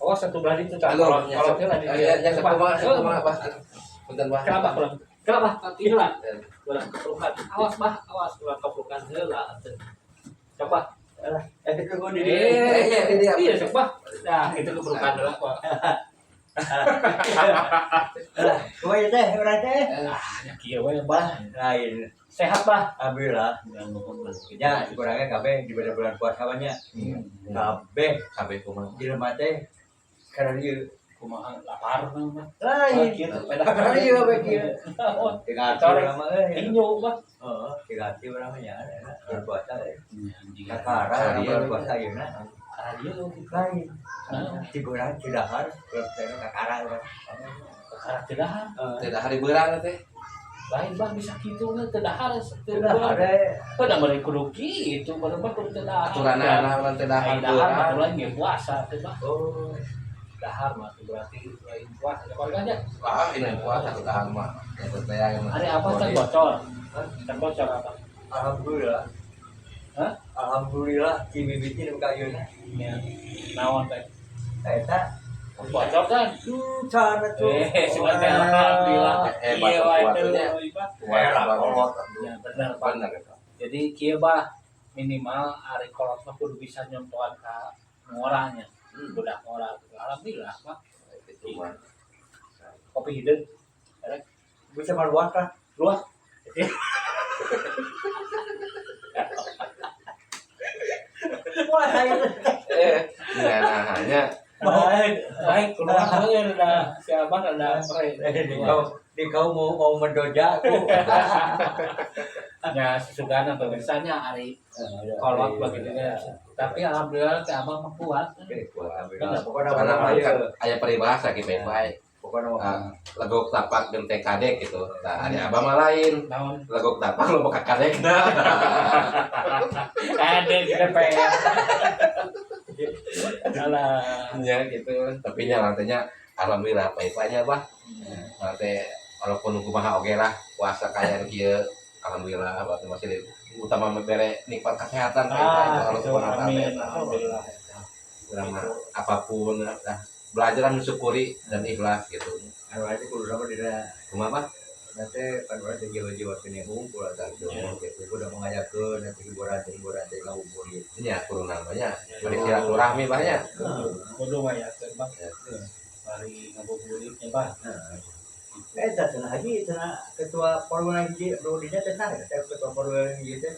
Oh, satu belah itu tak. Halo, Kalau heula di ya, ya, kumaha, kumaha, Bah. Punten, Bah. Kenapa kurang? Kenapa? Heula. Ulah keplukan. Awas, Bah, awas ulah keplukan heula atuh. Coba. Eh, ke di Eh, iya, iya. iya, sok, Bah. Nah, itu keplukan heula kok. Lah, kumaha teh urang teh? Ya kieu we, Bah. Lain. Sehat, Bah. Alhamdulillah. Ya, kurangnya kabeh di bulan puasa mah nya. Kabeh Kabeh kumaha. Jelema teh karena ieu Kumaha lapar mah. lain. Kieu tuh pedah. Karena ieu we kieu. Tiga hati urang mah euy. Inyo, Bah. Heeh, tiga hati urang mah nya bulan puasa euy. Kakara bulan puasa ayeuna. Ieu Lain. Nah, Ciburang Cidahar, bulan puasa kakara urang. kakara teu dahar. Tidak hari beurang teh. Lain, Bah, bisa kitu mah teu dahar teu Cidahar Pada mereka kudu kitu, pada mah kudu teu dahar. Aturanana urang teh dahar Ai dahar mah beurang. lain ge puasa teh, Bah. Oh, Dahar mah tuh berarti lain puasa. Ya warganya Ah, ini puasa dahar mah. Ya teh ya. ada apa can bocor? Can bocor apa? alhamdulillah. Hah? Alhamdulillah ti mimiti nu ka ayeuna. Ya. Naon teh? Eta Bocor kan? Cara tuh. Eh, sebenarnya alhamdulillah. Hebat, Iya wae kuat teh, nya. Bah. Kuat kolot. Ya bener, Pak. Bener eta. Jadi kieu, Bah, minimal ari kolot mah kudu bisa nyontohan ka ngoranya. Budak ngora alhamdulillah, Pak. Itu mah. Kopi hideung. Bisa maluak lah. Luas. Wah, saya Eh, nah, nah, hanya Baik, baik keluar we ada si Abang ada pre. di kau di kau mau mau mendoja aku. Ya sesugana pemirsanya ari kolot begitunya. Tapi alhamdulillah teh Abang mah kuat. Alhamdulillah. Pokoknya karena mah kan aya peribahasa kieu bae. Pokoknya mah Ah, legok tapak gente kadek gitu. Nah, ada abah mah lain. Naon? Legok tapak lo ka kadekna. Ada kita pengen. Alah. Ya gitu. Tapi nya lantainya alhamdulillah baik-baiknya bah. Nanti walaupun kumaha oge lah puasa kaya nu kieu alhamdulillah berarti masih utama bere nikmat kesehatan Ah, kalau gitu, subhanahu wa amin. ta'ala. Alhamdulillah. Urang mah apapun nah, belajar mensyukuri dan ikhlas gitu. Anu aja kudu sama dina Kumaha bah? nanti kan urang teh jiwa-jiwa seni hungkul atau gitu. Ya. Gitu udah mengajarkeun nanti hiburan hiburan teh ngabuburit. Nya kudu namanya beri silaturahmi bah nya. Kudu mah ya teh, Bang. Ya. Bari ngabuburitnya, Bang. Nah, eta cenah haji cenah ketua Porwil hiji nu dinya teh saha teh ketua Porwil hiji teh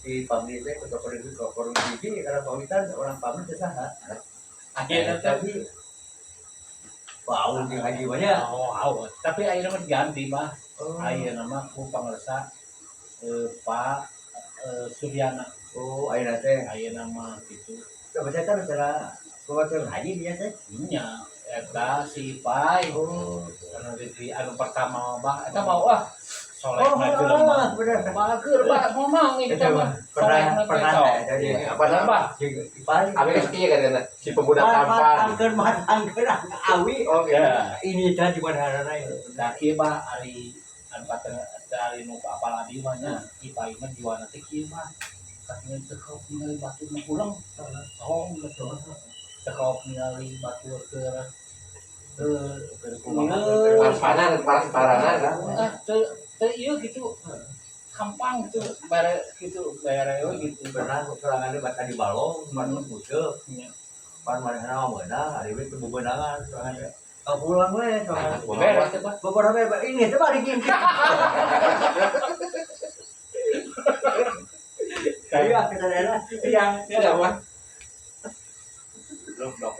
di Pamli teh ketua Porwil ketua Porwil hiji karena pawitan orang Pamli teh saha. Akhirnya teh Tapi bau jeung haji mah nya. Oh, oh. Tapi ayeuna mah diganti, Bah. Oh. Ayeuna mah ku pangersa Pak Suryana. Oh, ayeuna teh. Ayeuna mah gitu. Coba saya tahu cara keluar haji dia teh. Nya eta si Pai. Oh. Anu di anu pertama mah eta mah wah soleh Oh, mah jelema. bener. Bager, Bah, ngomong Itu kita mah. pernah pernah teh jadi Apa nama? jeung Pai. Abi geus kieu kan eta, si pemuda tampan. Matangkeun matangkeun awi. Oh, Ya. Ini tadi pada ya. Nah, kieu Bah ari anu ari nu apal abi mah nya, Pai mah jiwana teh kieu, Bah. Katanya teu kaop ningali batur mah pulang. Oh, betul. Teu kaop ningali batur keur keur kumaha, Paranan, paras-paranan. Ah, teu teu ieu gitu. Gampang gitu, bare gitu, bare we gitu. Pernah sorangan baca di balong, pan puseup, Nya. pan manehna mah meunang, ari we teu bebenangan sorangan. Kau pulang we sorangan. Beres teh, Bah. Beberapa ini teh balik ini. Iya, kita daerah. Iya, Siapa? Belum blok.